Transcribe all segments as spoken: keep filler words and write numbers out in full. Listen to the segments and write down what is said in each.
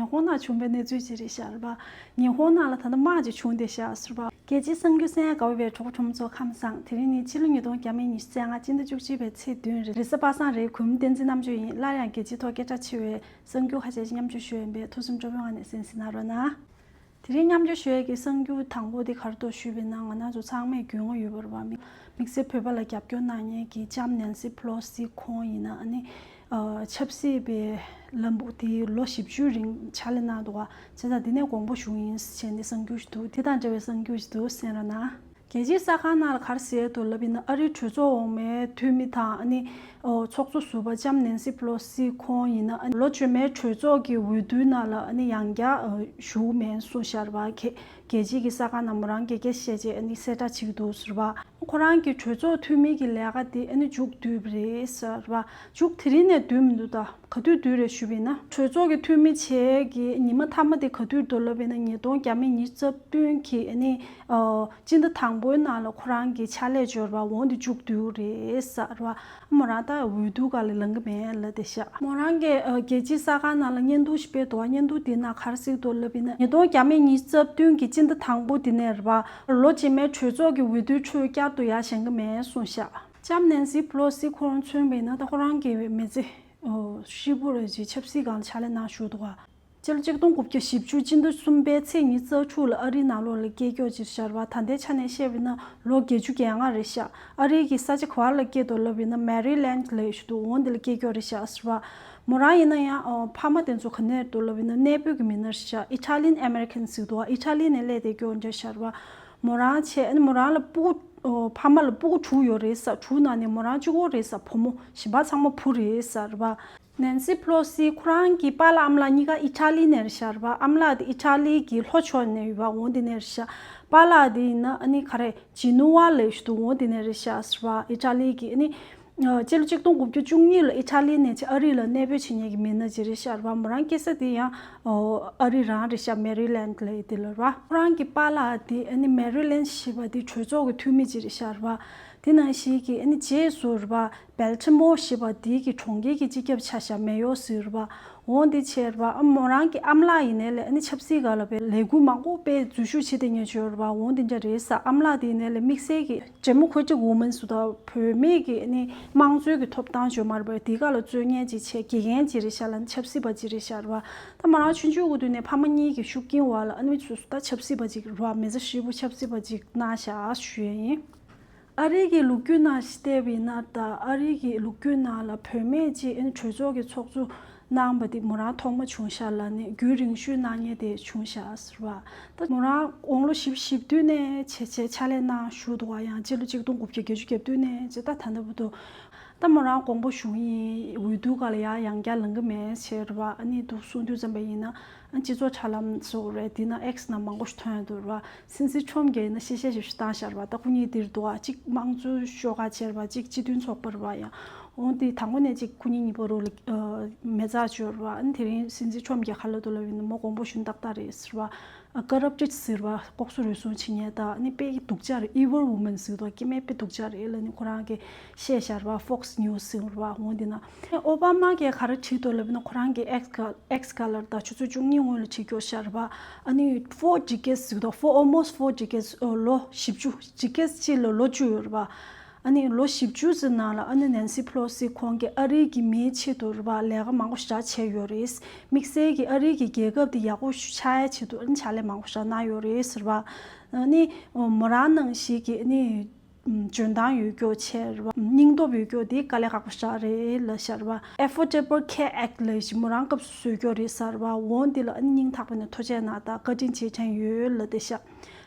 ཉི་ཧོང་ནང་བྱུང་བའི་གནས་ཚུལ་ཅིག་རེད་ཤག་རེད་པ། ཉི་ཧོང་ནང་ལ་ད་ལྟ་དམག་ཅིག་བྱུང་བསྡད་ཤག་ཟེར་བ། རྒྱལ་སྤྱིའི་གསར་འགྱུར་གསན་ཡག་དགའ་བོ་བའི་གྲོགས་པོ་གྲོགས་མོ་ཚོ་ཁམས་བཟང་། དེ་རིང་ནི་ཕྱི་ལོ་ཉིས་སྟོང་ཉི་ཤུ་རྩ་ལྔ་སྤྱི་ཟླ་བཅུ་གཅིག་པའི་ཚེས་བདུན་རེད། རེས་གཟའ་པ་སངས་རེད། གུས་མོ་བསྟན་འཛིན་རྣམ་དཔྱོད་ཡིན། སླར་ཡང་རྒྱལ་སྤྱིའི་ཐོག་སྐད་གྲགས་ཆེ་བའི་གསར་འགྱུར་ཁ་ཤས་ཤིག་མཉམ་སྤྱོད་ཞུ་ཡས་ཡིན་པས་ཐུགས་སེམས་སྤྲོ་པོའི་ངང་ནས་གསན་གཟིགས་གནང་རོགས་གནང་། དེ་རིང་མཉམ་སྤྱོད་ཞུ་ཡས་ཀྱི་གསར་འགྱུར་དང་པོ་དེ་ག་རེ་འདུག་ཞུས་པ་ཡིན་ན། ང་རང་ཚོ་ཚང་མས་རྒྱུས་མངའ་ཡོད་པ་རེད་པ། དམིགས་བསལ་བོད་པ་ལ་རྒྱབ་སྐྱོར་གནང་མཁན་གྱི་ལྕམ་ནན་སི་ཕེ་ལོ་སི་ཁོང་ཡིན་ན་ཨ་ནི། ཨ། ཆབ་སྲིད་པའི་ལམ་བུ་དེ་ལོ་བཞི་བཅུའི་རིང་ཕྱག་ལས་གནང་འདུག་པ། བྱས་ཙང་འདི་ནས་དགོངས་པ་ཞུ་ཡིན་ཟེར་ནས་གསར་འགྱུར་ཞིག་འདུག་དེ་དང་འབྲེལ་བའི་གསར་འགྱུར་ཞིག་འདུག་གསན་རོགས་གནང་། རྒྱལ་སྤྱིའི་གསར་ཁང་ནང་ལ་ག་རེ་ཟེར་འདུག་ལབ་ཡིན་ན། ཨ་རིའི་གྲོས་ཚོགས་འོག་མའི་འཐུས་མི་དང་ཨ་ནི། ཨོ། ཚོགས་གཙོ་ཟུར་པ་ལྕམ་ནན་སི་ཕེ་ལོ་སི་ཁོང་ཡིན་ན་ཨ་ནི་ལོ་རྗེས་མའི་གྲོས་ཚོགས་ཀྱི་འོས་བསྡུའི་ནང་ལ་ཨ་ནི་ཡང་བསྐྱར་ཨ་ཞུགས་མེད་གསུངས་ཤག་རེད་པ། གལ་རྒྱལ་སྤྱིའི་གི་གསར་ཁང་ནང་མོ་རང་གིས་སྐད་ཆ་བཤད་རྗེས་ཨ་ནི་གསལ་བསྒྲགས་བྱེད་ཀྱི་འདུག་ཟེར་བ། ཁོ་རང་གི་གྲོས་ཚོགས་འཐུས་མི་གི་ལས་ཀ་དེ་ཨ་ནི་མཇུག་བསྡུས་པ་རེད་ཟེར་བ། མཇུག་དེ་རིང་ནས་བསྡུས་མི་འདུག་ད་ག་དུས་བསྡུས་རེད་ཞུས་པ་ཡིན་ན། གྲོས་ཚོགས་ཀྱི་འཐུས་མི་བྱས་ཀྱི་ཉི་མ་མཐའ་མ་དེ་ག་དུས་འདུག་ལབ་པ་ཡིན་ན། ཉིས་སྟོང་བརྒྱ་མེད་ཉི་ཤུ་རྩ་བདུན་གྱི་ཨ་ནི་ཨོ་སྤྱི་ཟླ་དང་པོའི་ནང་ལ་ཁོ་རང་གི་ཕྱག་ལས་འབྱོར་བ་འོང་དེ་མཇུག་བསྡུས་རེད་ཟེར་བ། མོ་རང་ད་འོས་བསྡུ་སྒང་ལ་ལངས་ཀྱི་མེད་ལབ་བསྡད་ཤག་མོ་རང་གིས་ཨ་རྒྱལ་སྤྱིའི་གསར་ཁང་ནང་ལ་བརྙན་ཐུང་ཞིག་སྤེལ་འདུག་པ། བརྙན་ཐུང་དེའི་ནང་ག་རེ་གཟིགས་འདུག་ལབ་པ་ཡིན་ན། ཉིས་སྟོང་བརྒྱ་མེད་ཉི་ཤུ་རྩ་བདུན་གྱི་སྤྱི་ཟླ་དང་པོ་དེ་ནས་རེད་པ། ལོ་རྗེས་མའི་གྲོས་ཚོགས་ཀྱི་འོས་བསྡུའི་ཁྲོད་བསྐྱར་དུ་ཡར་བཞེངས་ཀྱི་མེད་གསུངས་ཤག་ལྕམ་ནན་སི་ཕེ་ལོ་སི་ཁོང་མཚོན་པ་ཡིན་ན་ད་ཁོ་རང་གི་མི་ཚེ་ཧྲིལ་པོ་རེད་ཅེས་ཆབ་སྲིད་སྒང་ལ་ཕྱག་ལས་གནང་བཞུགས་འདུག་པ། སྤྱི་ལོ་ཆིག་སྟོང་དགུ་བརྒྱ་བཞི་བཅུ་སྤྱི་ཟླ་གསུམ་པའི་ཚེས་ཉི་ཤུ་རྩ་དྲུག་ལ་ཨ་རིའི་ནང་ལོགས་ལ་སྐྱེས་མཆེད་ཅིག་ཤར་བ། ད་ལྟའི་ཆ་ནས་བཤད་པ་ཡིན་ན་ལོ་བརྒྱད་ཅུ་གྱ་ལྔ་རེད་ཤག་ཨ་རིའི་གི་ས་ཆ་ག་བ་ལ་སྐྱེས་འདུག་ལབ་པ་ཡིན་ན། མེ་རི་ལེན་ཌི་ལབ་ཡག་ཅིག་འདུག་འོ་འདི་ལ་སྐྱེས་མཆེད་རེད་ཤག་ཟེར་བ། མོ་རང་ཡིན་ན་ཡང་ཨོ་ཕ་མ་དེ་ཚོ་ག་ནས་འདུག་ལབ་པ་ཡིན་ན། གནས་སྤོས་ཀྱི་མི་སྣ་རེད་ཤག་ཨི་ཊ་ལི་ཡན་ཨ་མེ་རི་ཀན་ཟེར་འདུག་ཨི་ཊ་ལི་ནས་སླེབས་ཏེ་སྐྱེས་མཆེད་ཤར་བ། མོ་རང་བྱས་ཨ་ནི་མོ་རང་ལ་སྤུ་གུ་ཨོ་ཕ་མ་ལ་སྤུ་གུ་དྲུག་ཡོད་རེད་ཟེར། དྲུག་ནང་ནས་མོ་རང་གཅིག་པོ་རེད་ཟེར། བུ་མོ་གཞན་པ་ཚང་མ་བུ་རེད་ཟེར་བ། ནན་སི་ཕེ་ལོ་སི་ཁོ་རང་གི་པཱ་ལགས་ཨ་མ་ལགས་གཉིས་ཀ་ཨི་ཊ་ལི་ནས་རེད་ཤག་རེད་པ། ཨ་མ་ལགས་དེ་ཨི་ཊ་ལི་གི་ལྷོ་ཕྱོགས་ནས་ཡོད་པ། འོ་འདི་ནས་རེད་ཤག་པཱ་ལགས་དེ་ཡིན་ན་ཨ་ནི་ག་རེ་ཇི་ནུ་ཝ་ལབ་ཡག་ཅིག་འདུག་འོ་འདི་ནས་རེད་ཤག་ཟེར་བ། ཨི་ཊ་ལི་གི་ཨ་ནི་ཨ་སྤྱི་ལོ་ཆིག་སྟོང་དགུ་བརྒྱ་བཅུ་གཉིས་ལ་ཨི་ཊ་ལི་ནས་ཅིག་ཨ་རི་ལ་གནས་སྤོས་བྱེད་མཁན་གྱི་མི་སྣ་ཅིག་རེད་ཤག་རེད་པ། མོ་རང་སྐྱེས་ས་དེ་ཡང་ཨ་རི་རང་རེད་ཤག་མེ་རི་ལེན་ཌི་ལབ་ཡག་དེ་ལ་རེད་པ། ཁོ་རང་གི་པཱ་ལགས་དེ་ཨ་ནི་མེ་རི་ལེན་ཌི་ཞེས་པ་དེ་གྲོས་ཚོགས་ཀྱི་འཐུས་མི་ཅིག་རེད་ཤག་རེད་པ། དེ་ནང་བཞིན་གྱི་ཨ་ནི་རྗེས་སུ་རེད་པ། བེལ་ཊི་མོར་ཞེས་པ་དེའི་གི་གྲོང་ཁྱེར་གྱི་སྤྱི་ཁྱབ་ཆ་བཞག་མེ་ཡོར་ཟེར་བ། འོ་འདི་བྱས་རེད་པ། ཨ་མོ་རང་གི་ཨ་མ་ལགས་ཡིན་ནའི་ལས་ཨ་ནི་ཆབ་སྲིད་སྒང་ལ་དཔེ་ལས་འགུལ་མང་པོ་དཔེ་འཛུལ་ཞུགས་བྱེད་བསྡད་མཁན་ཅིག་ཡོད་རེད་པ། འོ་འདི་འདྲ་རེད་ཟེར། ཨ་མ་ལགས་དེ་ཡིན་ནའི་ལས་དམིགས་བསལ་གྱི་ཌེ་མོ་ཀེ་རེ་ཊིག་ཝུ་མེན་ཟེར་དུས་བུད་མེད་ཀྱི་ཨ་ནི་དམངས་གཙོའི་གི་ཐོབ་ཐང་ཅིག་ཡོད་མ་རེད་པ། དེ་སྒང་ལ་རྩོད་མཁན་ཅིག་བྱས། དགེ་རྒན་ཅིག་རེད་ཤག་ལབ་ན་ཆབ་སྲིད་པ་ཅིག་རེད་ཤག་རེད་པ། ད་མོ་རང་ཆུང་ཆུང་གི་དུས་ནས་ཕ་མ་གཉིས་ཀྱི་ཤུགས་རྐྱེན་འོག་ལ་ཨ་ནི་མི་སོ་སོ་ད་ཆབ་སྲིད་པ་ཅིག་རེད་པ། མི་ཚེ་ཧྲིལ་པོ་ཆབ་སྲིད་པ་ཅིག་གནང་ཤག་ཞུ་ཡག་ཡིན། ཨ་རིའི་གི་ལོ་རྒྱུས་ནང་བལྟས་པ་ཡིན་ན། ད་ཨ་རིའི་གི་ལོ་རྒྱུས་ནང་ལ་བུད་མེད་ཅིག་ཨ་ནི་གྲོས་ཚོགས་ཀྱི་ཚོགས་གཙོ་གནང་པ་དེ་མོ་རང་ཐོག་མ་བྱུང་ཤག་ལབ་ནས། རྒྱུན་རིང་ཤོས་གནང་མཁན་དེ་བྱུང་ཤག་ཟེར་བ། ད་མོ་རང་དགུང་ལོ་བཞི་བཅུ་ཞེ་བདུན་ནས་བྱས་བྱས་ཕྱག་ལས་གནང་བཞུགས་འདུག་པ། ཡང་སྤྱི་ལོ་ཆིག་སྟོང་དགུ་བརྒྱ་བརྒྱད་ཅུ་གྱ་བདུན་ནས་བྱས་ད་ད་ལྟ་བར་དུ། ད་མོ་རང་དགོངས་པ་ཞུ་ཡིན། འོས་བསྡུ་སྒང་ལ་ཡང་ཡང་བསྐྱར་ལངས་ཀྱི་མེད་ཟེར་བ། ཨ་ནི་འདུག་གསུང་དུས་ཙམ་པ་ཡིན་ན། ཨ་སྤྱི་ཚོགས་དྲ་ལམ་སོགས་རེད། དེ་ན་ཨེག་སི་ནང་མང་པོ་ཞིག་ཐོན་ཡོང་འདུག་ར། སྲིད་འཛིན་ཁྲོམ་རྒྱལ་ཡིན་ན་གཤེ་གཤེ་ཞིག་བཏང་ཤག་ར་བ། ད་སྐུ་ཉིད་འདིར་འདུག་ཨ། གཅིག་དམངས་གཙོའི་ཤོག་ཁག་བྱས་ར་བ། གཅིག་སྤྱི་མཐུན་ཚོགས་པ་ར་བ། ཡང་འོང་དེ་དང་པོ་ནས་གཅིག་སྐུ་ཉིད་གཉིས་པ་རུ་ལ་ཨ་མེ་བཙའ་བཅོས་ར་བ། ཨ་ནི་དེ་རིང་སྲིད་འཛིན་ཁྲོམ་རྒྱལ་ག་ལ་འདུག་ལབ་ཡིན་ན། མོ་དགོངས་པ་ཞུ་ན་ཏག་ཏག་རེད་ཟེར་བ། ཀ་རབ་ཊེཌ་ཟེར་བ། ལྐོག་ཟ་རུལ་སུངས་བྱེད་མཁན་དང་། ཨ་ནི་དཔེ་སྡུག་ཅག་རེད། ཨི་ཝིལ་ཝུ་མེན་ཟེར་དུས་སྐྱེ་དམན་དཔེ་སྡུག་ཅག་རེད་ལབ་ནས་ཁོ་རང་གིས་བཤད་ཤག་ར་བ། ཧྥོག་སི་ནིའུ་སི་ཟེར་བ། འོང་དེ་ན་ཨོ་བྷ་མ་གིས་ག་རེ་བྲིས་འདུག་ལབ་ན། ཁོ་རང་གི་ཨེག་སི་ཀ་ཨེག་སི་སྒང་ལ་ད་ཆུ་ཚོད་བཅུ་གཉིས་སྔོན་ལ་བྲིས་སྐྱོར་ཤག་ར་བ། ཨ་ནི་four decades ཟེར་དུས། for almost four decades ལོ་བཞི་བཅུ། ཌི་ཀེཌ་གཅིག་ལ་ལོ་བཅུ་ཡོད་ར་བ། ཨ་ནི་ལོ་བཞི་བཅུ་ཙམ་ནང་ལ་ཨ་ནི་ནན་སི་ཕེ་ལོ་སི་ཁོང་གིས་ཨ་རིའི་གི་མིའི་ཆེད་དུ་རེད་པ། ལས་ཀ་མང་པོ་ཞེ་དྲག་བྱས་ཡོད་རེད། དམིགས་བསལ་གྱི་ཨ་རིའི་གི་རྒྱལ་ཁབ་དེ་ཡག་པོ་ཞིག་ཆགས་ཡ་ཆེད་དུ་ཨ་ནི་ཕྱག་ལས་མང་པོ་ཞེ་དྲག་གནང་ཡོད་རེད་ཟེར་བ། ཨ་ནི་མོ་རང་ནང་བཞིན་གྱི་ཨ་ནི་འཇོན་ཐང་ཡོད་རྒྱུ་བྱས་རེད་པ། སྙིང་སྟོབས་ཡོད་རྒྱུ་དེ་དཀའ་ལས་ཁག་པོ་ཞེ་དྲག་རེད་ལབ་ཤག་རེད་པ། Affordable Care Act ལབ་ཞིག་མོ་རང་སྐབས་སུ་བཟོས་ཡོད་རེད་ཟེར་བ། འོ་འདི་ལ་ཨ་ནི་སྙིང་ཐག་པ་ནས་ཐུགས་རྗེ་གནང་དང་བཀའ་དྲིན་རྗེས་དྲན་ཡོད་ལབ་བསྡད་ཤག་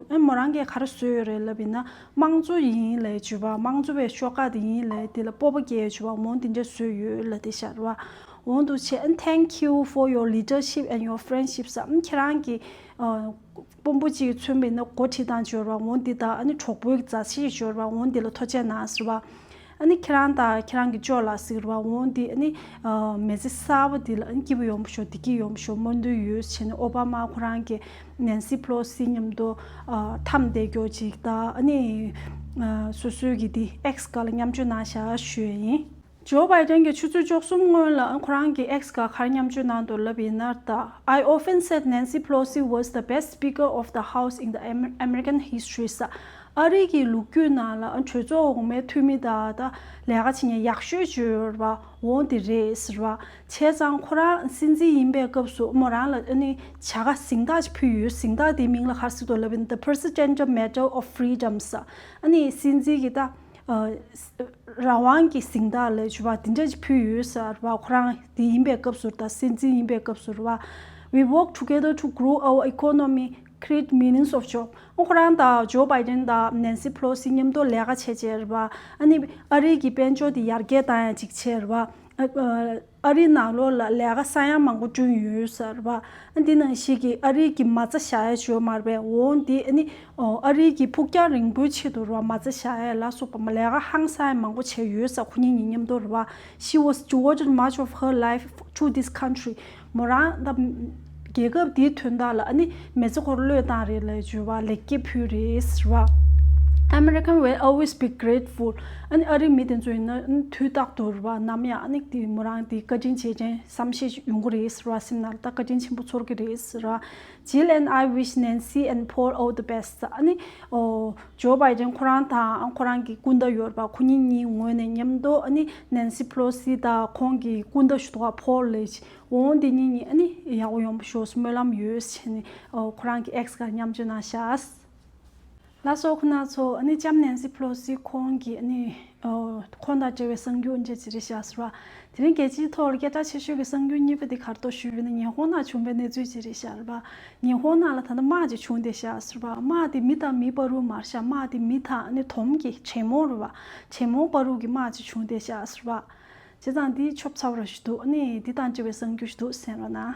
ཨ་མོ་རང་གིས་ག་རེ་བཟོས་ཡོད་རེད་ལབ་ཡིན་ན། དམངས་གཙོ་ཡིན་ལབ་བརྗོད་པ། དམངས་གཙོ་བའི་ཤོག་ཁག་དེ་ཡིན་ལབ་དེ་ལ་སྤོབས་པ་སྐྱེ་བརྗོད་པ། འོ་འདི་འདྲ་བཟོས་ཡོད་ལབ་བསྡད་ཤག་རེད་པ། འོ་འདུག་བྱས། And thank you for your leadership and your friendship ཟེར། ཨ་ཁྱེད་རང་གི་ཨ་དཔོན་པོ་གཅིག་མཚོན་པ་ཡིན་ན་འགོ་ཁྲིད་སྟངས་བརྗོད་པ། འོ་འདི་དང་ཨ་ནི་གྲོགས་པོའི་མཛའ་བཤེས་བརྗོད་པ། འོ་འདི་ལ་ཐུགས་རྗེ་གནང་ཟེར་བ། ཨ་ནི་ཁྱེད་རང་དང་ཁྱེད་རང་གི་ཅོ་ལགས་ཟེར་བ། འོ་འདི་ཨ་ནི་ཨ་མི་ཚེ་གསར་པ་འདི་ལ་ཨ་ནི་སྐྱིད་པོ་ཡོང་བ་ཤོག་བདེ་སྐྱིད་ཡོང་བ་ཤོག་སྨོན་འདུན་ཡོད་བྱས་ནས། ཨོ་བྷ་མ་ཁོ་རང་གིས་ནན་སི་ཕེ་ལོ་སི་མཉམ་དུ་ཨ་འཐམས་བསྡད་རྒྱུ་ཅིག་དང་། ཨ་ནི་ཨ་སོ་སོའི་གི་འདི་ཨེག་སི་སྒང་ལ་མཉམ་སྤྱོད་གནང་ཤག་ཞུ་ཡ་ཡིན། ཇོ་བྷའི་ཏན་གྱིས་ཆུ་ཚོད་བཅུ་གསུམ་སྔོན་ལ་ཁོ་རང་གི་X་སྒང་ག་རེ་མཉམ་སྤྱོད་གནང་འདུག་ལབ་ཡིན་ན་ད། I often said Nancy Pelosi was the best Speaker of the House in the Amer- American history ཟེར། ཨ་རི་གི་ལོ་རྒྱུས་ནང་ལ་གྲོས་ཚོགས་འོག་མའི་འཐུས་མི་དང་ད་ལས་ཀ་བྱེད་མཁན་ཡག་ཤོས་བརྗོད་ཡོད་རེད་པ། འོ་འདི་རེད་ཟེར་བ། བྱས་ཙང་ཁོ་རང་སྲིད་འཛིན་ཡིན་པའི་སྐབས་སུ་མོ་རང་ལ་ཨ་ནི་བྱ་དགའ་གཟེངས་རྟགས་ཅིག་ཕུལ་ཡོད། གཟེངས་རྟགས་དེའི་མིང་ལ་ག་རེ་ཟེར་འདུག་ལབ་ཡིན་ན་The Presidential Medal of Freedom ཟེར། ཨ་ནི་སྲིད་འཛིན་གྱི་ད་ཨ་རང་དབང་གི་གཟེངས་རྟགས་ལབ་བྱས་པ་འདི་འདྲ་ཅིག་ཕུལ་ཡོད་ཟེར་བ། ཁོ་རང་དེ་ཡིན་པའི་སྐབས་སུ་ད་སྲིད་འཛིན་ཡིན་པའི་སྐབས་སུ་རེད་པ། We work together to grow our economy, create millions of jobs. ཁོ་རང་དང་ཇོ་བྷའི་ཏན་དང་ནན་སི་པེ་ལོ་སི་མཉམ་དུ་ལས་ཀ་བྱས་བྱས་རེད་པ། ཨ་ནི་ཨ་རི་གི་དཔལ་འབྱོར་དེ་ཡར་རྒྱས་བཏང་ཡ་ཅིག་བྱས་རེད་པ། ཨ་ཨ་རི་ནང་ལོགས་ལ་ལས་ཀ་ས་ཡ་མང་པོ་བསྐྲུན་ཡོད་ཟེར་བ། ཨ་འདི་ནང་བཞིན་གྱི་ཨ་རི་གི་མ་རྩ་བཞག་ཡ་ཅིག་ཡོད་མ་རེད་པས། འོ་འདི་ཨ་ནི་ཨོ་ཨ་རི་གི་ཕུགས་རྒྱང་རིང་པོའི་ཆེད་དུ་རེད་པ། མ་རྩ་བཞག་ཡ་ལ་སོགས་པ་མ་ལས་ཀ་ཧང་སང་ཡ་མང་པོ་བྱས་ཡོད་ཟེར། ཁོ་གཉིས་གཉིས་མཉམ་དུ་རེད་པ། She was devoted much of her life to this country. མོ་རང་ད་རྒྱལ་ཁབ་འདིའི་དོན་དག་ལ་ཨ་ནི་མི་ཚེ་ཁོ་རང་བློས་བཏང་རེད་ལབ་བརྗོད་པ། ལེགས་སྐྱེས་ཕུལ་རེད་ཟེར་བ། American will always be grateful. ཨ་ནི་ཨ་རིའི་མི་དེ་ཚོ་ཡིན་ན་ཨ་ནི་དུས་རྟག་ཏུ་རེད་པ། ནམ་ཡང་ཨ་ནི་དེ་མོ་རང་དེ་བཀའ་དྲིན་ཆེ་ཅན་བསམ་ཤེས་ཡོང་གི་རེད་ཟེར་བ། སེམས་ནང་ལ་ད་བཀའ་དྲིན་ཆེན་པོ་ཚོར་གི་རེད་ཟེར་བ། Jill and I wish Nancy and Paul all the best. ཨ་ནི་ཨོ་ཇོ་བྷའི་ཏན་ཁོ་རང་དང་ཁོ་རང་གི་སྐུ་ཟླ་ཡོད་རེད་པ། ཁོ་གཉིས་གཉིས་ངོས་ནས་མཉམ་དུ་ཨ་ནི་ནན་སི་པེ་ལོ་སི་དང་ཁོང་གི་སྐུ་ཟླ་ཞུ་དོགས་པ་ཕོལ་ལེ་འོང་དེ་གཉིས་གཉིས་ཨ་ནི་ཡག་པོ་ཡོང་བ་ཤོག་སྨོན་ལམ་ཡོད་ཟེར་ནས་ཨོ་ཁོ་རང་གི་X་སྒང་མཉམ་སྤྱོད་གནང་ཤག་ལགས་སོ། ཁོང་རྣམ་ཚོ་ཨ་ནི་ལྕམ་ནན་སི་པེ་ལོ་སི་ཁོང་གི་ཨ་ནི་ཨོ་ཁོང་དང་འབྲེལ་བའི་གསར་འགྱུར་འདི་འདྲ་ཅིག་རེད་ཤག་ཟེར་བ། དེ་རིང་རྒྱལ་སྤྱིའི་ཐོག་ལ་སྐད་གྲགས་ཆེ་ཤོས་ཀྱི་གསར་འགྱུར་གཉིས་པ་འདི་ག་རེ་འདུག་ཞུས་པ་ཡིན་ན། ཉི་ཧོང་ནང་བྱུང་བའི་གནས་ཚུལ་ཅིག་རེད་ཤག་རེད་པ། ཉི་ཧོང་ནང་ལ་ད་ལྟ་དམག་ཅིག་བྱུང་བསྡད་ཤག་ཟེར་བ། དམག་དེ་མི་དང་མི་བར་དུ་མ་རེད་ཤག་དམག་དེ་མི་དང་ཨ་ནི་དོམ་གྱི་བྲན་མོ་རེད་པ། བྲན་མོ་བར་དུ་གི་དམག་ཅིག་བྱུང་བསྡད་ཤག་ཟེར་བ། བྱས་ཙང་འདི་ཆོབ་ཚ་བོ་ར་ཞིག་འདུག་ཨ་ནི་འདི་དང་འབྲེལ་བའི་གསར་འགྱུར་ཞིག་འདུག་གསན་རོགས་གནང་།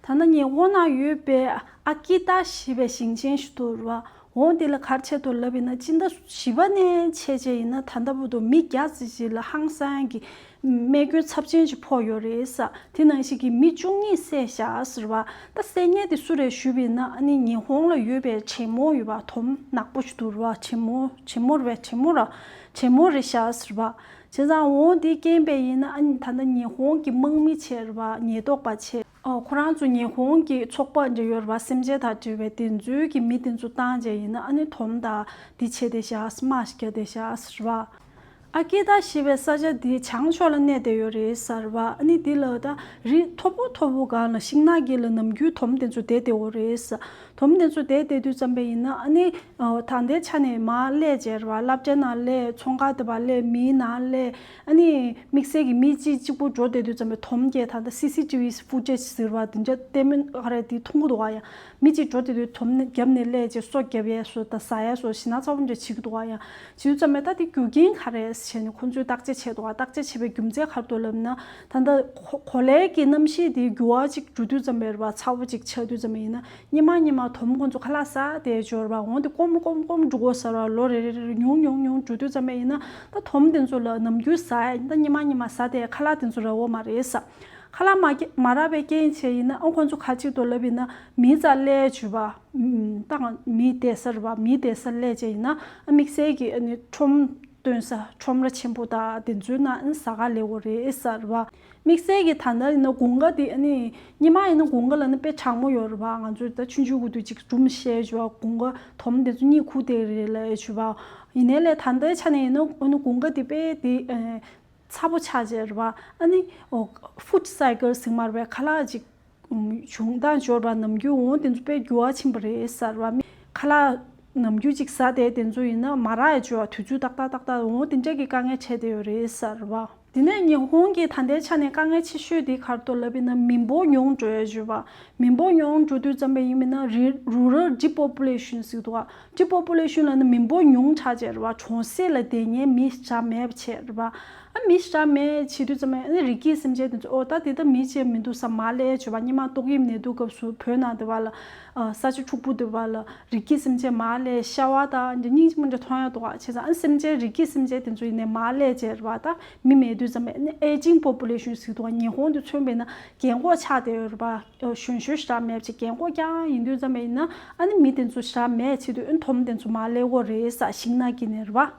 ད་ལྟ་ཉི་ཧོང་ནང་ཡོད་པའི་ཨ་ཀི་ཏཱ་ཞེས་པའི་ཞིང་ཆེན་ཞིག་འདུག་ར། འོ་འདི་ལ་ག་རེ་བྱས་འདུག་ལབ་ཡིན་ན། སྤྱི་ཟླ་བཞི་པ་ནས་བྱས་བྱས་ཡིན་ན་ད་ལྟ་བར་དུ་མི་བརྒྱ་ཙམ་ཞིག་ལ་ཧང་སང་གི་རྨས་སྐྱོན་ཚབས་ཆེན་ཞིག་ཕོག་ཡོད་རེད་ཟེར། དེ་ནང་བཞིན་གྱི་མི་བཅུ་གཉིས་བསད་བཞག་ཟེར་བ། ད་བསད་མཁན་དེ་སུ་རེད་ཞུས་པ་ཡིན་ན། ཨ་ནི་ཉི་ཧོང་ལ་ཡོད་པའི་བྲན་མོ་ཡོད་པ། དོམ་ནག་པོ་ཞིག་འདུག་ར། བྲན་མོ་བྲན་མོ་རེད་པས། བྲན་མོ་ར་བྲན་མོ་རེད་བཞག་ཟེར་བ། བྱས་ཙང་འོ་འདི་རྐྱེན་པས་ཡིན་ན། ཨ་ནི་ད་ལྟ་ཉི་ཧོང་གི་དམག་མི་བྱས་རེད་པ། ཉེན་རྟོག་པ་བྱས། ཨོ་ཁོ་རང་ཚོ་ཉི་ཧོང་གི་ཚོགས་པ་འདྲ་ཡོད་རེད་པ། སེམས་ཅན་དང་འབྲེལ་བའི་དེ་ཚོའི་གི་མི་དེ་ཚོ་བཏང་བྱས་ཡིན་ན། ཨ་ནི་དོམ་དང་འདི་བྱས་བསྡད་ཤག་དམག་ཞིག་བརྒྱབ་བསྡད་ཤག་ཟེར་བ། ཨ་ཀི་ཏཱ་ཞེས་པའི་ས་ཆ་འདི་བྱང་ཕྱོགས་ལ་གནས་བསྡད་ཡོད་རེད་ཟེར་བ། ཨ་ནི་འདི་ལ་ད་རི་མཐོ་པོ་མཐོ་པོ་སྒང་ལ་ཤིང་ནགས་དཀྱིལ་ལ་ནམ་རྒྱུན་དོམ་དེ་ཚོ་བསྡད་བསྡད་ཡོད་རེད་ཟེར། དོམ་དེ་ཚོ་བསྡད་བསྡད་དུས་ཙམ་པ་ཡིན་ན། ཨ་ནི་ཨོ་ད་ལྟའི་ཆ་ནས་མར་སླེབས་བྱས་རེད་པ། སློབ་གྲྭའི་ནང་སླེབས། ཚོང་ཁང་དེ་པར་སླེབས། མིའི་ནང་སླེབས། ཨ་ནི་དམིགས་བསལ་གྱི་མི་གཅིག་གཅིག་པུ་འགྲོ་བསྡད་དུས་ཙམ་པའི་དོམ་བརྒྱབ། ད་ལྟ་སི་སི་ཊི་བི་ཕུ་ཊེཇ་ཟེར་བ་འདི་འདྲ་ལྟད་མོ་ག་རེ་འདི་མཐོང་གི་འདུག་ག་ཡ། མི་གཅིག་འགྲོ་བསྡད་དུས་དོམ་ནི་རྒྱབ་ནས་སླེབས་བྱས་སོ་བརྒྱབ་ཡས་སོ་དང་ཟ་ཡས་སོ་ཞེ་ན་ཚ་པོ་འདྲ་བྱེད་ཀྱི་འདུག་ག་ཡ། བྱེད་དུས་ཙམ་པའི་ད་འདི་རྒྱུ་རྐྱེན་ག་རེ་བྱས་ནས་ཁོང་ཚོས་བརྟག་དཔྱད་བྱས་འདུག་ག་བརྟག་དཔྱད་བྱས་པའི་རྒྱུ་མཚན་ག་རེ་འདུག་ལབ་ན། ད་ལྟ་གོ་གོ་ལའི་གི་གནམ་གཤིས་འདི་འགྱུར་བ་ཅིག་འགྲོ་དུས་ཙམ་པའི་རེད་པ། ཚ་པོ་ཅིག་ཆགས་དུས་ཙམ་པ་ཡིན་ན། སྔོན་མ་སྔོན་མ་དོམ་ཁོང་ཚོ་ཁ་ལག་ཟ་བསྡད་ཡོད་རེད་པ། འོ་འདི་སྐོམ་སྐོམ་སྐོམ་འགྲོ་གི་ཡོད་ས་རེད་པ། ལོ་རེ་རེ་རེ་རེ་ཉུང་ཉུང་ཉུང་འགྲོ་དུས་ཙམ་པ་ཡིན་ན། ད་དོམ་དེ་ཚོ་ལ་ནམ་རྒྱུན་ཟ་ཡ་ད་སྔོན་མ་སྔོན་མ་ཟ་བསྡད་ཡ་ཁ་ལག་དེ་ཚོ་རག་གི་མ་རེད་ཟེར། ཁ་ལག་མ་སྐྱེ་མ་རག་པའི་རྐྱེན་བྱས་ཡིན་ན། ཨ་ཁོང་ཚོ་ག་ཅིག་འདུག་ལབ་ཡིན་ན། མི་རྩར་སླེབས་བྱས་པ། ཨུམ། ད་མི་བསྡད་ས་རེད་པ། མི་བསྡད་སར་སླེབས་བྱས་ཡིན་ན། ཨ་དམིགས་བསལ་གྱི་ཨ་ནི་ཁྲོམ་སྟོན་ས་ཁྲོམ་ར་ཆེན་པོ་དང་དེ་ཚོའི་ནང་ཨ་ནི་ཟ་ག་སླེབས་ཡོད་རེད་ཟེར་བ། དམིགས་བསལ་གྱི་ད་ལྟ་ཡིན་ན་དགུན་ཁ་དེ། ཨ་ནི་སྔོན་མ་ཡིན་ན་དགུན་ཁ་ལབ་ན་དཔེ་གྲང་མོ་ཡོད་རེད་པ། ང་ཚོས་ད་ཆུང་ཆུང་གི་དུས་ཅིག་སྒྲུང་བཤད་བྱས་པ། དགུན་ཁ་དོམ་དེ་ཚོ་གཉིད་ཁུག་བསྡད་རེད་ལབ་བྱས་པ། ཡིན་ནའི་ལས་ད་ལྟའི་ཆ་ནས་ཡིན་ན། ཨ་ནི་དགུན་ཁ་དེ་དཔེ་དེ་ཨ་ཚ་པོ་ཆགས་བྱས་རེད་པ། ཨ་ནི་ཨོ་ཧྥུཌ་སའི་ཀལ་ཟེར་མ་རེད་པས། ཁ་ལག་ཅིག་ཨུམ། བྱུང་སྟངས་འབྱོར་པ་ནམ་རྒྱུན་འོ་དེ་ཚོ་དཔེ་འགྱུར་བ་ཕྱིན་པ་རེད་ཟེར་བ། མི་ཁ་ལག་ནམ་རྒྱུན་ཅིག་ཟ་བསྡད་དེ་ཚོ་ཡིན་ན་མ་རག་ཡ་བྱས་པ། དུས་ཚོད་ཏག་ཏག་ཏག་ཏག་འོ་དེ་འདྲ་གི་དཀའ་ངལ་འཕྲད་བསྡད་ཡོད་རེད་ཟེར་བ། དེ་ནས་ཉི་ཧོང་གི་ད་ལྟའི་ཆ་ནས་དཀའ་ངལ་ཆེ་ཤོས་དེ་ག་རེ་འདུག་ལབ་ཡིན་ན། མི་འབོར་ཉུང་འགྲོ་ཡ་བྱས་པ། མི་འབོར་ཉུང་འགྲོ་དུས་ཙམ་པ་ཡིན་ན། རི་རུ་རལ་ཌི་པོ་པུ་ལེ་ཤོན་ཟེར་གྱི་འདུག་ག་ཌི་པོ་པུ་ལེ་ཤོན་ལབ་ན་མི་འབོར་ཉུང་དྲགས་བྱས་རེད་པ། གྲོང་གསེབ་ལ་བསྡད་མཁན་མི་ཞེ་དྲག་མེད་པ་བྱས་རེད་པ། ཨ་མི་ཞེ་དྲག་མེད་བྱེད་དུས་ཙམ་པ་ཨ་ནི་རི་སྐྱེས་སེམས་ཅན་དེ་ཚོ། ཨོ་ད་དེ་ད་མི་ཅིག་མི་འདུག་ས། མར་སླེབས་བྱས་པ། སྔོན་མ་ཏོག་དབྱིབས་ནད་དུག་སྐབས་སུ་བོད་ནང་དེ་པར་ལ་ཨ་ས་ཆ་འཁྲུག་པོ་དེ་པར་ལ་རི་སྐྱེས་སེམས་ཅན་མར་སླེབས། ཤ་བ་དང་འདི་སྙིང་རྗེ་མོ་འདྲ་མཐོང་ཡ་འདུག་ག་བྱས་ཙང་ཨ་སེམས་ཅན་རི་སྐྱེས་སེམས་ཅན་དེ་ཚོ་ཡིན་ནའི་མར་སླེབས་བྱས་རེད་པ། ད་མི་མེད་དུས་ཙམ་པ་ཨ་ནི་ཨེ་ཇིང་པོ་པུ་ལེ་ཤོན་ཟེར་གྱི་འདུག་ག་ཉི་ཧོང་དེ་མཚོན་པ་ཡིན་ན་རྒན་གོག་ཆགས་བསྡད་ཡོད་རེད་པ། ཨོ་གཞོན་གཞོན་ཞེ་དྲག་མེད་བྱས། རྒན་གོག་རྐྱང་ཡིན་དུས་ཙམ་པ་ཡིན་ན། ཨ་ནི་མི་དེ་ཚོ་ཞེ་དྲག་མེད་བྱེད་དུས་ཨ་ནི་དོམ་དེ་ཚོ་མར་སླེབས་ཀྱི་ཡོད་རེད་ཟེར། ཤིང་ནགས་དཀྱིལ་ནས་རེད་པ།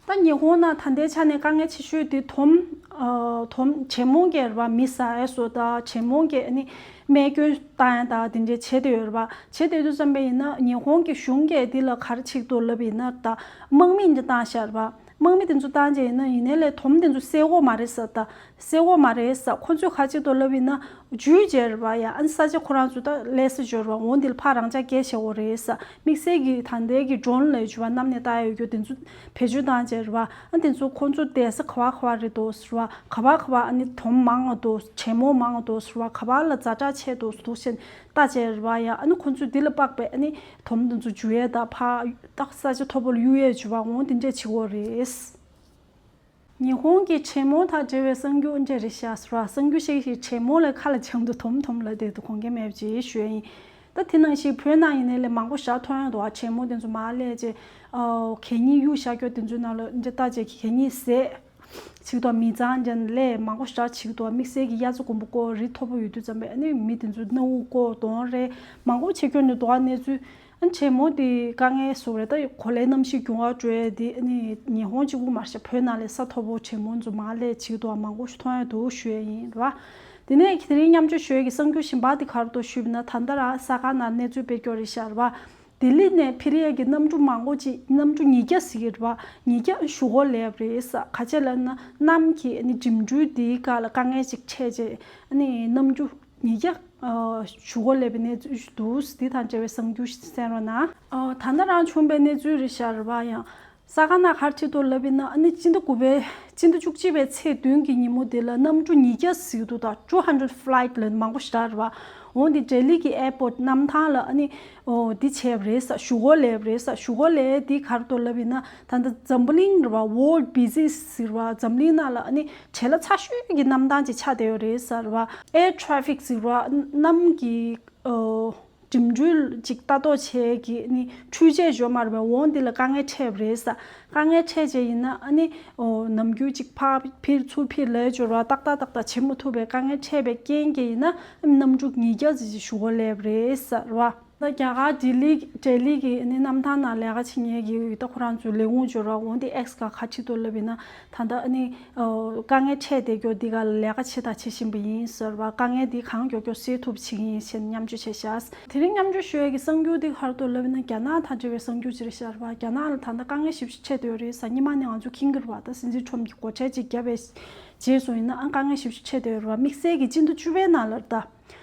ད་ ད་ཉི་ཧོང་ནང་ད་ལྟའི་ཆ་ནས་དཀའ་ངལ་ཆེ་ཤོས་དེ་དོམ། ཨ། དོམ་ཇེ་མོང་གི་རེད་པ། མི་ཟ་ཡས་བཟོ་དང་ཇེ་མོང་གི་ཨ་ནི་རྨས་སྐྱོན་བཏང་ཡས་དང་དེ་འདྲས་བྱེད་བསྡད་ཡོད་རེད་པ། བྱེད་བསྡད་དུས་ཙམ་པ་ཡིན་ན་ཉི་ཧོང་གི་གཞུང་གིས་འདི་ལ་ག་རེ་བྱེད་ཀྱི་འདུག་ལབ་ཡིན་ན། ད་དམག་མི་འདི་བཏང་བཞག་རེད་པ། དམག་མི་དེ་ཚོ་བཏང་བྱས་ཡིན་ན་ཡིན་ནའི་ལས་དོམ་དེ་ཚོ་བསད་ཀྱི་ཡོད་མ་རེད་ཟེར། ད་བསད་ཀྱི་ཡོད་མ་རེད་ཟེར། ཁོ་ཚོས་ག་རེ་བྱེད་ཀྱི་འདུག་ལབ་ཡིན་ན། འཇུས་བྱས་རེད་པ། ཡ། ཨ་ནི་ས་ཆ་ཁོ་རང་ཚོ་ད་ལེན་ས་ཡོད་རེད་པ། འོ་འདི་ལ་ཕར་རང་འཇགས་སྐྱེལ་བྱེད་ཀྱི་ཡོད་རེད་ཟེར། དམིགས་བསལ་གྱི་ད་ལྟའི་གི་ཌོ་རོན་ལབ་ཡས་བྱས་པ་གནམ་ནས་བཏང་ཡས་ཡོད་རྒྱུ་དེ་ཚོ་བེད་སྤྱོད་བཏང་བྱས་རེད་པ། ཨ། དེ་ཚོ་ཁོ་ཚོ་བསྡད་ས་ག་པར་ག་པར་རེད་འདུག་ཟེར་བ། ག་པར་ག་པར་ཨ་ནི་དོམ་མང་བ་འདུག་ཇེ་མོང་མང་བ་འདུག་ཟེར་བ། ག་པར་ལ་ཛ་དྲག་ཆེ་འདུག་འདུག་ཟེར་ལྟ་བྱས་རེད་པ། ཡ། ཨ་ནི་ཁོ་ཚོས་འདི་ལ་དཔག་པའི་ཨ་ནི་དོམ་དེ་ཚོ་འཇུ་ཡས་དང་ཕར་ཏག་ས་ཆ་མཐོ་པོ་ལ་གཡུག་ཡས་བྱས་པ། འོ་དེ་འདྲས་བྱེད་ཀྱི་ཡོད་རེད། ཉི་ཧོང་གི་ཇེ་མོང་དང་འབྲེལ་བའི་གསར་འགྱུར་འདི་འདྲས་རེད་ཤག་ཟེར་བ། གསར་འགྱུར་ཤིག་ཞིག་ཇེ་མོང་ལ་ཁ་ལ་འཆང་དུས་དོམ་དོམ་ལབ་བསྡད་འདུག་དགོངས་འགལ་མེད་པ་ཅིག་ཞུ་ཡ་ཡིན། ད་དེ་ནང་བཞིན་བོད་ནང་ཡིན་ནའི་ལས་མང་པོ་ཞེ་དྲག་མཐོང་ཡོད་འདུག་པ། ཇེ་མོང་དེ་ཚོ་མར་སླེབས་བྱས། ཨོ། གད་སྙིགས་གཡུག་བཞག་རྒྱུ་དེ་ཚོའི་ནང་ལ་འདི་ལྟ་བྱས་གད་སྙིགས་ཟས་བྱེད་ཀྱི་འདུག་མི་ཚང་ཅན་ལས་མང་པོ་ཞེ་དྲག་བྱེད་ཀྱི་འདུག་དམིགས་བསལ་གྱི་གཡའ་རྩེ་དགོན་པ་སྐོར་རི་མཐོ་པོ་ཡོད་དུས་ཙམ་པས་ཨ་ནི་མི་དེ་ཚོ་སྣ་དབུགས་བཀོག་གདོན་རེད། མང་པོ་བྱེད་རྒྱུ་ནི་འདུག་པ། གནས་ཚུལ། ཨ། ཇེ་མོང་དེ་དཀའ་ངལ་བཟོ་རེད། ད་གོ་ལའི་གནམ་གཤིས་འགྱུར་བ་འགྲོ་ཡས་དེ་ཨ་ནི་ཉི་ཧོང་གཅིག་པུ་མ་རེད་ཤག་བོད་ནང་ལ་ས་མཐོ་པོ་ཇེ་མོང་ཚོ་མར་སླེབས་བྱེད་ཀྱི་འདུག་པ། མང་པོ་ཞིག་མཐོང་ཡ་འདུག་ཞུ་ཡ་ཡིན་རེད་པ། དེ་ནས་དེ་རིང་མཉམ་སྤྱོད་ཞུ་ཡས་ཀྱི་གསར་འགྱུར་གཞན་པ་དེ་ག་རེ་འདུག་ཞུས་པ་ན། ད་ལྟ་རང་ས་ག་ནང་གནས་ཚུལ་སྤེལ་རྒྱུ་རེད་ཤག་རེད་པ། ལྡི་ལི་ནས་འཕུར་ཡས་ཀྱི་གནམ་གྲུ་མང་པོ་ཅིག་གནམ་གྲུ་ཉིས་བརྒྱ་ཟེར་གྱི་རེད་པ། ཉིས་བརྒྱ་གཞུག་གུ་སླེབས་རེད་ཟེར། ག་རེ་བྱས་ལབ་ན་གནམ་གྱི་ཨ་ནི་འགྲིམ་འགྲུལ་འདིའི་སྒང་ལ་དཀའ་ངལ་ཅིག་འཕྲད་བྱས་ཨ་ནི་གནམ་གྲུ་ཉིས་བརྒྱ་ཨ་གཞུག་གུ་སླེབས་པའི་གནས་ཚུལ་འདུག་འདི་དང་འབྲེལ་བའི་གསར་འགྱུར་ཞིག་གསན་རོགས་གནང་། ཨ། ད་ལྟ་རང་བྱུང་བའི་གནས་ཚུལ་རེད་ཤག་རེད་པ། ཡང་ས་ག་ནང་ག་རེ་བྱེད་ཀྱི་འདུག་ལབ་ཡིན་ན། ཨ་ནི་སྤྱི་ཟླ་དགུ་པའི་སྤྱི་ཟླ་བཅུ་གཅིག་པའི་ཚེས་བདུན་གྱི་ཉིན་མོ་དེ་ལ་གནམ་གྲུ་ཉིས་བརྒྱ་ཟེར་གྱི་འདུག་ད་two hundred flight ལ་མང་པོ་ཞེ་དྲག་རེད་པ། འོ་འདི་ལྡི་ལི་གི་ཨེར་པོར་ཊི་གནམ་ཐང་ལ་ཨ་ནི་ཨོ་འདི་བྱས་པ་རེད་ཟེར། གཞུག་གུ་སླེབས་པ་རེད་ཟེར། གཞུག་གུ་སླེབས་འདི་ག་རེ་འདུག་ལབ་ཡིན་ན། ད་ལྟ་འཛམ་བུ་གླིང་རེད་པ། World Busiest ཟེར་བ། འཛམ་གླིང་ནང་ལ་ཨ་ནི་བྲེལ་བ་ཚ་ཤོས་ཀྱི་གནམ་ཐང་ཅིག་ཆགས་བསྡད་ཡོད་རེད་ཟེར་བ། Air Traffic ཟེར་བ། གནམ་གྱི་ཨོ་འགྲིམ་འགྲུལ་ཅིག་ལྟ་རྟོག་བྱེད་ཀྱི་ཨ་ནི་འཕྲུལ་ཆས་ཡོད་མ་རེད་པས། འོ་འདི་ལ་དཀའ་ངལ་འཕྲད་པ་རེད་ཟེར། དཀའ་ངལ་འཕྲད་བྱས་ཡིན་ན་ཨ་ནི་ཨོ་ནམ་རྒྱུན་ཅིག་ཕར་འཕུར་ཚུར་འཕུར་ལབ་ཡས་ཡོད་རེད་པ། ཏག་ཏག་ཏག་ཏག་བྱེད་མ་ཐུབ་པའི་དཀའ་ངལ་འཕྲད་པའི་རྐྱེན་གྱིས་ཡིན་ན་གནམ་གྲུ་ཉིས་བརྒྱ་ཙམ་ཞིག་གཞུག་གུ་སླེབས་པ་རེད་ཟེར་བ། ད་རྒྱ་གར་ལྡི་ལི་ལྡི་ལི་གི་ཨ་ནི་གནམ་ཐང་ནང་ལས་ཀ་བྱེད་མཁན་གྱི་ད་ཁོ་རང་ཚོའི་ལས་ཁུངས་ཡོད་རེད་པ། འོ་འདི་ཨེགས་སྒང་ག་རེ་བྲིས་འདུག་ལབ་ཡིན་ན། ད་ལྟ་ཨ་ནི་ཨོ་དཀའ་ངལ་འཕྲད་བསྡད་རྒྱུ་འདི་ག་ལ་ལས་ཀ་བྱེད་དང་བྱེད་བཞིན་པ་ཡིན་ཟེར་བ། དཀའ་ངལ་འདི་གང་མགྱོགས་མགྱོགས་སེལ་ཐུབ་པ་བྱེད་ཀྱི་ཡིན་ཞེས་མཉམ་སྤྱོད་བྱས་ཤག་དེ་རིང་མཉམ་སྤྱོད་ཞུ་ཡས་ཀྱི་གསར་འགྱུར་འདི་ག་རེ་འདུག་ལབ་ན། རྒྱ་ནག་དང་འབྲེལ་བའི་གསར་འགྱུར་ཅིག་རེད་ཤག་རེད་པ། རྒྱ་ནག་ལ་ད་ལྟ་དཀའ་ངལ་ཞེ་པོ་ཅིག་འཕྲད་བསྡད་ཡོད་རེད་ཟེར། སྔོན་མ་ནས་ང་ཚོ་མཁྱེན་གྱི་རེད་པ། ད་སྲིད་འཛིན་ཊམ་གྱིས་སྒོ་ཁྲལ་ཅིག་བརྒྱབ་པའི་རྗེས་སུ་ཡིན་ནའང་དཀའ་ངལ་ཞེ་པོ་ཅིག་འཕྲད་བསྡད་ཡོད་རེད་པ། དམིགས་བསལ་གྱི་སྤྱི་ཟླ་བཅུ་པའི་ནང་ལ་ད།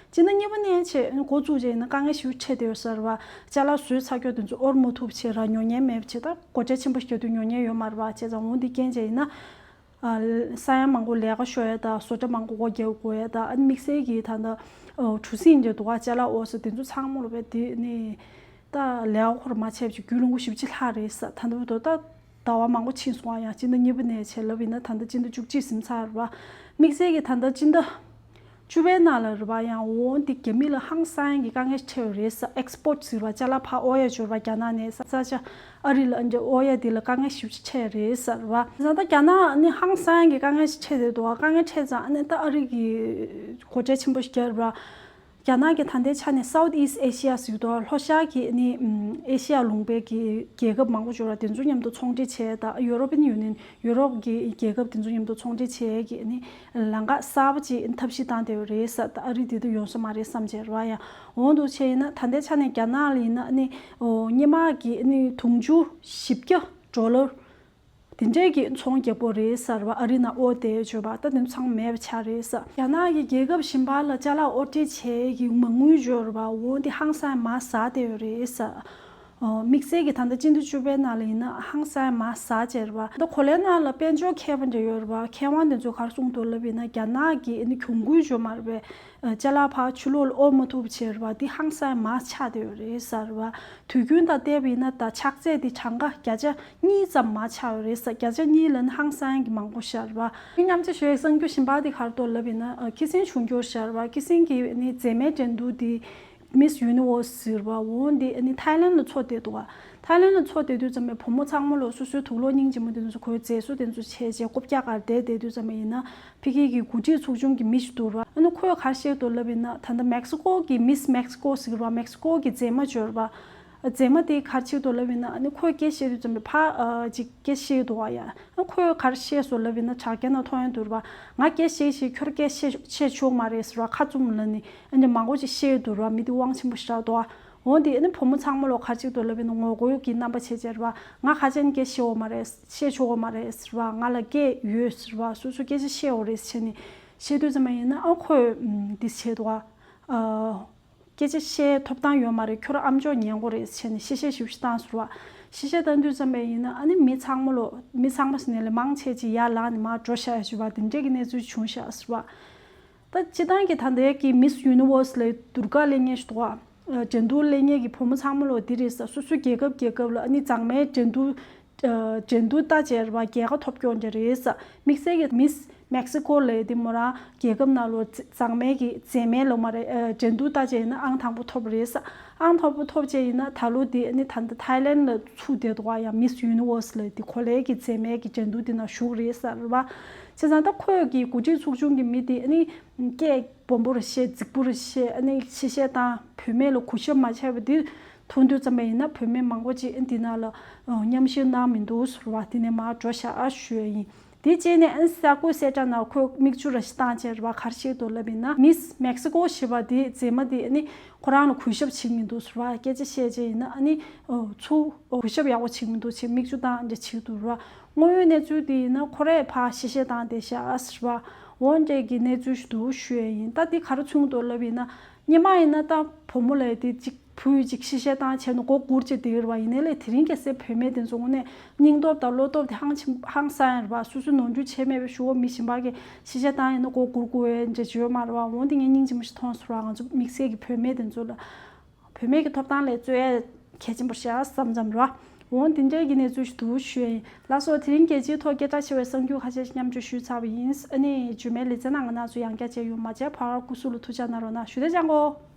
སྤྱི་ཟླ་གཉིས་པ་ནས་བྱས་འགོ་བཙུགས་བྱས་ཡིན་ན་དཀའ་ངལ་ཞེ་པོ་འཕྲད་བསྡད་ཡོད་ཟེར་བ། ཅ་ལག་བཟོས་ཚར་རྒྱུ་དེ་ཚོ་དབོར་མ་ཐུབ་བྱས་ར། ཉོ་མཁན་མེད་པ་བྱས། ད་སྒོ་ཁྲལ་ཆེན་པོ་ཞིག་བརྒྱབ་དུས་ཉོ་མཁན་ཡོད་མ་རེད་པ། བྱས་ཙང་འོ་འདི་རྐྱེན་བྱས་ཡིན་ན། ཨ། ས་ཡ་མང་པོ་ལས་ཀ་ཤོར་ཡ་དང་བཟོ་གྲྭ་མང་པོ་སྒོ་རྒྱག་དགོས་ཡ་དང་། ཨ་ནི་དམིགས་བསལ་གྱི་ད་ལྟ་གྲུ་གཟིངས་འདྲ་འདུག་ག་ཅ་ལག་དབོར་ས་དེ་ཚོ་ཚང་མ་ལོ་བས་དེ་ནི་ད་ལས་ཀ་ཁོ་རང་མ་བྱས་པ་ཅིག་རྒྱུན་རིང་པོ་ཞེ་པོ་ཅིག་ལྷག་རེད་ཟེར། ད་ལྟ་བར་དུ་ད་ཟླ་བ་མང་པོ་ཕྱིན་སོང་བ། ཡང་སྤྱི་ཟླ་གཉིས་པ་ནས་བྱས་ལབ་ཡིན་ན་ད་ལྟ་སྤྱི་ཟླ་བཅུ་གཅིག་ཟིན་ཚར་རེད་པ། དམིགས་བསལ་གྱི་ད་ལྟ་སྤྱི་ཟླ་བཅུ་པའི་ནང་ལ་རེད་པ། ཡང་འོ་འདི་རྒྱ་མི་ལ་ཧང་སང་གི་དཀའ་ངལ་འཕྲད་ཡོད་རེད་ཟེར། ཨེགས་པོར་ཊི་ཟེར་བ་ཅ་ལག་ཕར་དབོར་ཡ་འབྱོར་བ་རྒྱ་ནག་ནས་ས་ས་ཆ་ཨ་རི་ལ་འདྲ་དབོར་ཡ་འདི་ལ་དཀའ་ངལ་ཞེ་པོ་ཅིག་འཕྲད་རེད་ཟེར་བ། ད་ལྟ་རྒྱ་ནག་ནི་ཧང་སང་གི་དཀའ་ངལ་ཞིག་འཕྲད་བསྡད་འདུག་དཀའ་ངལ་འཕྲད་ཙང་ཨ་ནི་ད་ཨ་རི་གི་སྒོ་ཁྲལ་ཆེན་པོ་ཞིག་བརྒྱབ་ར། རྒྱ་ནག་གི་ད་ལྟའི་ཆ་ནས་South East Asia ཟེར་འདུག་ལྷོ་ཤར་གྱི་ནི་ཨེ་ཤི་ཡ་ལུང་པའི་གི་རྒྱལ་ཁབ་མང་པོ་ཅིག་ཡོད་ར། དེ་ཚོ་མཉམ་དུ་ཚོང་འབྲེལ་བྱས། ད་ཡུ་རོ་པིན་ཡུ་ནི་ཡན། ཡུ་རོབ་ཀྱི་རྒྱལ་ཁབ་དེ་ཚོ་མཉམ་དུ་ཚོང་འབྲེལ་བྱེད་ཡས་ཀྱི་ནི་ལམ་ཁ་གསར་པ་ཅིག་ཐབས་ཤེས་བཏང་བསྡད་ཡོད་རེད་ཟེར། ད་ཨ་རི་དེ་དུ་ཡོང་ས་མ་རེད་བསམ་བྱས་ར། ཡང་འོང་འདུག་བྱས་ཡིན་ན་ད་ལྟའི་ཆ་ནས་རྒྱ་ནག་ལ་ཡིན་ན་ནི་ཨོ་སྔོན་མ་གི་ནི་དུང་ཕྱུར་བཞི་བརྒྱ་ཌོ་ལར་དེ་འདྲས་ཀྱི་ཚོང་རྒྱག་པོ་རེད་ཟེར་བ། ཨ་རི་ནང་དབོར་བསྡད་ཡོད་པ་ད་དེ་ཚང་མེད་པ་ཆགས་རེད་ཟེར། རྒྱ་ནག་གི་རྒྱལ་ཁབ་གཞན་པ་ལ་ཅ་ལག་དབོར་འདྲེན་བྱེད་ཀྱི་མ་དངུལ་འབྱོར་བ་འོ་འདི་ཧང་སང་མར་ཟག་བསྡད་ཡོད་རེད་ཟེར། ཨོ། དམིགས་བསལ་གྱི་ད་ལྟ་སྤྱི་ཟླ་བཅུ་པའི་ནང་ལ་ཡིན་ན་ཧང་སང་མར་ཟག་བྱས་རེད་པ། ད་གོ་ལའི་ནང་ལ་དཔལ་འབྱོར་མཁས་པ་འདྲ་ཡོད་རེད་པ། མཁས་དབང་དེ་ཚོས་ག་རེ་གསུངས་འདུག་ལབ་ཡིན་ན། རྒྱ་ནག་གི་ཨ་ནི་གྱོང་གུན་ཡོད་མ་རེད་པས། ཨ། ཅ་ལག་ཕར་ཕྱི་ལོགས་ལ་དབོར་མ་ཐུབ་བྱས་རེད་པ། འདི་ཧང་སང་མར་ཆག་བསྡད་ཡོད་རེད་ཟེར་རེད་པ། དུས་རྒྱུན་དང་བལྟས་པ་ཡིན་ན་ད་ཆག་ཚད་འདི་གྲངས་ཀ་བརྒྱ་ཆ་གཉིས་ཙམ་མར་ཆག་ཡོད་རེད་ཟེར། བརྒྱ་ཆ་གཉིས་ལ་ནི་ཧང་སང་གི་མང་པོ་ཤར་རེད་པ། མཉམ་ཆ་ཞུ་ཡའི་གསར་འགྱུར་གཞན་པ་འདི་ག་རེ་འདུག་ལབ་ཡིན་ན། ཨ། ཁི་སིང་འབྱུང་འགྱུར་ཤར་རེད་པ། ཁི་སིང་གི་ནི་མཛེས་མའི་འགྲན་བསྡུར་འདི། Miss Universe ཟེར་བ་འོ་འདི་ཨ་ནི་ཐའི་ལན་ལ་འཚོགས་བསྡད་འདུག་ག་ཐའི་ལན་ལ་འཚོགས་བསྡད་དུས་ཙམ་པའི་བུ་མོ་ཚང་མ་ལོ་སོ་སོའི་དུག་སློག་སྙིང་རྗེ་མོ་དེ་ཚོ་ཁོའི་མཛེས་བཟོ་དེ་ཚོ་བྱས་བྱས་རྐུབ་བཀྱག་སྒང་བསྡད་བསྡད་དུས་ཙམ་པ་ཡིན་ན། ཕ་གི་གི་འགོ་ཁྲིད་ཚོགས་ཆུང་གི་མི་ཞིག་འདུག་ར། ཨ་ནི་ཁོས་ག་རེ་བཤད་འདུག་ལབ་ཡིན་ན། ད་ལྟ་མེག་སི་ཀོ་གི་Miss Mexico ཟེར་བ། མེག་སི་ཀོ་གི་མཛེས་མ་འབྱོར་བ། མཛེས་མ་དེ་ག་རེ་བྱེད་འདུག་ལབ་ཡིན་ན། ཨ་ནི་ཁོས་སྐད་བཤད་དུས་ཙམ་པ་ཕ་ཨ་ཅིག་སྐད་བཤད་འདུག་བ་ཡ། ཨ་ཁོས་ག་རེ་བཤད་སོང་ལབ་ཡིན་ན། ཕྱག་རྒྱ་ན་མཐོང་ཡོང་འདུག་བ། ང་སྐད་བཤད་ཤེས། ཁྱོད་སྐད་བཤད་བཤད་ཆོག་མ་རེད་ཟེར་བ། ཁ་བཙུམ་ལབ་ནི་ཨ་ནི་མང་པོ་ཅིག་བཤད་འདུག་བ། མི་དེ་དབང་ཆེན་པོ་ཞེ་དྲག་འདུག་བ། འོན་ཏེ་ཨ་ནི་བུ་མོ་ཚང་མ་ལོ་ག་རེ་བྱེད་འདུག་ལབ་ཡིན་ན། ངོ་རྒོལ་གྱི་རྣམ་པ་བྱེད་བྱེད་ར་བ། ང་ཁ་ཅན་སྐད་བཤད་འོ་མ་རེད། བཤད་ཆོག་གོ་མ་རེད་ཟེར་བ། ང་ལ་སྐད་ཡོད་ཟེར་བ། སོ་སོ་སྐད་ཆ་བཤད་འོ་རེད་ཟེར་ནི་བཤད་དུས་ཙམ་པ་ཡིན་ན། ཨ་ཁོས་ཨམ་འདི་བྱེད་འདུག་བ། ཨ། སྐད་ཆ་བཤད་ཐོབ་ཐང་ཡོད་མ་རེད། ཁྱོད་རང་ཨམ་ཅོག་ཉན་དགོས་རེད་ཟེར་ནས་གཤེ་གཤེ་ཞེ་པོ་ཞིག་བཏང་ཟེར་བ། གཤེ་གཤེ་བཏང་དུས་ཙམ་པ་ཡིན་ན། ཨ་ནི་མི་ཚང་མ་ལོ་མི་ཚང་མ་ཟེར་ནས་ལས་མང་ཆེ་ཅིག་ཡར་ལངས་ནས་མར་འགྲོ་ཤག་ཞུ་བ། དེ་འདྲས་ཀྱི་གནས་ཚུལ་བྱུང་ཤག་ཟེར་བ། ད་སྤྱི་བཏང་གི་ད་ལྟའི་གི་མིས་ཡུ་ནི་ཝར་སི་ལབ་དུར་ཀ་ལེན་མཁན་ཞིག་འདུག་བ། འགྲན་བསྡུར་ལེན་མཁན་གྱི་བུ་མོ་ཚང་མ་ལོ་འདི་རེད་ཟེར། སོ་སོའི་རྒྱལ་ཁབ་རྒྱལ་ཁབ་ལ་ཨ་ནི་མཛངས་མའི་འགྲན་བསྡུར། འགྲན་བསྡུར་ལྟ་བྱས་ར་བ། རྒྱལ་ཁ་ཐོབ་ཀྱོག་འདྲ་རེད་ཟེར། དམིགས་བསལ་གྱི་མིས་མེག་སི་ཀོ་ལབ་དེ་མོ་རང་རྒྱལ་ཁབ་ནང་ལོ་མཛངས་མའི་གི་མཛེས་མའི་ལོ་མ་རེད། འགྲན་བསྡུར་ལྟ་བྱས་ཡིན་ན་ཨང་དང་པོ་ཐོབ་རེད་ཟེར། ཨང་དང་པོ་ཐོབ་བྱས་ཡིན་ན་ད་ལོ་དེ་ཨ་ནི་ད་ལྟ་ཐའི་ལན་ལ་ཚུགས་བསྡད་འདུག་བ། ཡང་མིས་ཡུ་ནི་ཝར་སི་ལབ་དེ་གོ་ལའི་གི་མཛེས་མའི་གི་འགྲན་བསྡུར་དེ་ནང་ཞུགས་རེད་ཟེར་བ། བྱས་ཙང་ད་ཁོས་གི་འགོ་ཁྲིད་ཚོགས་ཆུང་གི་མི་དེ་ཨ་ནི་སྐད་སྦོམ་པོ་རེ་བཤད། རྫིག་པོ་རེ་བཤད། ཨ་ནི་གཤེ་གཤེ་བཏང་། བུད་མེད་ལ་གུས་ཞབས་མ་བྱས་པ་དེ་མཐོང་དུས་ཙམ་པ་ཡིན་ན། བུད་མེད་མང་པོ་ཅིག་འདི་ནང་ལ་མཉམ་ཞུགས་གནང་མི་འདུག་ཟེར་བ། དེ་ནས་མར་འགྲོ་ཤག་ཨ་ཞུ་ཡ་ཡིན། དེ་རྗེས་ནས་ཨ་ནི་གསར་འགོད་གསལ་བསྒྲགས་ནང་ཁོས་མིག་ཆུ་ར་ཞིག་བཏང་བྱས་ར་བ། ག་རེ་བཤད་འདུག་ལབ་ཡིན་ན། མིས་མེག་སི་ཀོ་ཞེས་པ་དེ་མཛེས་མ་དེ་ཨ་ནི་ཁོ་རང་ལ་གུས་ཞབས་བྱེད་མི་འདུག་ཟེར་བ། སྐད་ཆ་བཤད་བྱས་ཡིན་ན་ཨ་ནི་ཚུར་གུས་ཞབས་ཡག་པོ་བྱེད་མི་འདུག་ཅེས་མིག་ཆུ་བཏང་འདྲ་བྱེད་འདུག་ར་བ། དངོས་ཡོད་གནས་ཚུལ་དེ་ཡིན་ན་ཁོ་རས་ཕར་གཤེ་གཤེ་བཏང་བསྡད་ཤག་ཨ་ཟེར་བ། འོ་འདྲས་ཀྱི་གནས་ཚུལ་ཞིག་འདུག་ཞུ་ཡ་ཡིན། ད་འདི་ག་རེ་མཚོན་འདུག་ལབ་ཡིན་ན། སྔོན་མ་ཡིན་ན་ད་བུ་མོ་ལབ་དེ་གཅིག་བུ་ཡིས་གཅིག་གཤེ་གཤེ་བཏང་བྱས་ནས་མགོ་སྒུར་བྱས་བསྡད་ཡོད་རེད་བ། ཡིན་ནའི་ལས་དེ་རིང་ཁ་སང་བུད་མེད་དེ་ཚོ་དངོས་གནས་སྙིང་སྟོབས་དང་བློ་སྟོབས་དེ་ཧང་ཆེན་ཧང་སང་ཡོད་རེད་བ། སོ་སོའི་ནོར་འཁྲུལ་བྱས་མེད་པའི་ཞུ་བ། མི་གཞན་པ་གིས་གཤེ་གཤེ་བཏང་ཡིན་ན་མགོ་སྒུར་དགོས་ཡ་འདྲ་བརྗོད་མ་རེད་བ། འོན་ཏེ་ངས་སྙིང་རྗེ་མོ་ཞིག་མཐོང་སོང་ར་བ། ང་ཚོ་དམིགས་བསལ་གྱི་བུད་མེད་དེ་ཚོ་ལ། བུད་མེད་ཀྱི་ཐོབ་ཐང་ལ་རྩོད་ཡ་གལ་ཆེན་པོ་ཞིག་བསམ་ཙམ་རེད་བ། འོ་འདི་འདྲའི་གི་གནས་ཚུལ་ཞིག་འདུག་ཞུ་ཡ་ཡིན། ལགས་སོ། དེ་རིང་རྒྱལ་སྤྱིའི་ཐོག་སྐད་གྲགས་ཆེ་བའི་གསར་འགྱུར་ཁ་ཤས་ཤིག་མཉམ་སྤྱོད་ཞུས་ཚར་བ་ཡིན། ཨ་ནི་རྗེས་མའི་ལེ་ཚན་ནང་ང་རང་ཚོ་ཡང་བསྐྱར་མཇལ་ཡོང་། མ་མཇལ་བར་སྐུ་གཟུགས་ལ་ཐུགས་ཅག་གནང་རོགས་གནང་ཞུ། བདེ་ལེགས།